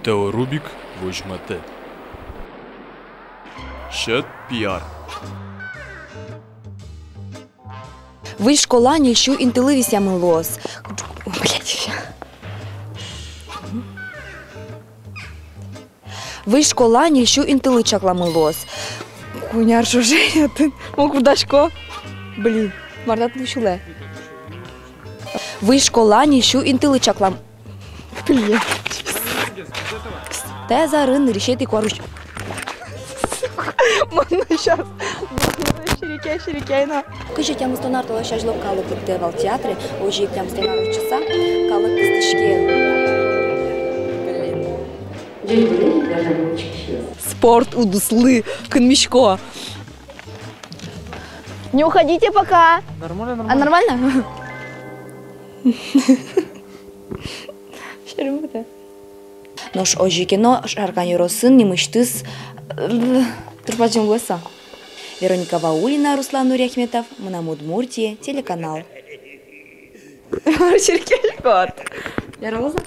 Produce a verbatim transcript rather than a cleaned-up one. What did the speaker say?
Тео Рубик возьматэ. Сьӧд пиар. Выль школа ньыльсю интылы висъямын луоз. Блядь. Выль школа ньыльсю интылы чакламын луоз. Куняр ӵоже отын мон курдасько. Блин, мар татын сюлэ. Выль школа ньыльсю интылы чаклам. Блин. Таяз арын нырысетӥ куарусён. Мон но сейчас. Серекъяй, серекъяй но. Кызьы тямыстон ар толэзь азьло калык лыктэ вал театре, озьы ик тямыстон ар ортчыса калык кыстӥське. Спорт удыслы кынмисько. Не уходите пока. Нормально, а, нормально. Нормально? Шерем быдэ. Нош озьы ке но Шаркан ёросын нимысьтыз, э, тырпаӟем луэ со. Вероника Ваулина, Руслан Нуриахметов, «Мынам Удмуртие» телеканал. Черкель кот. Яралоза?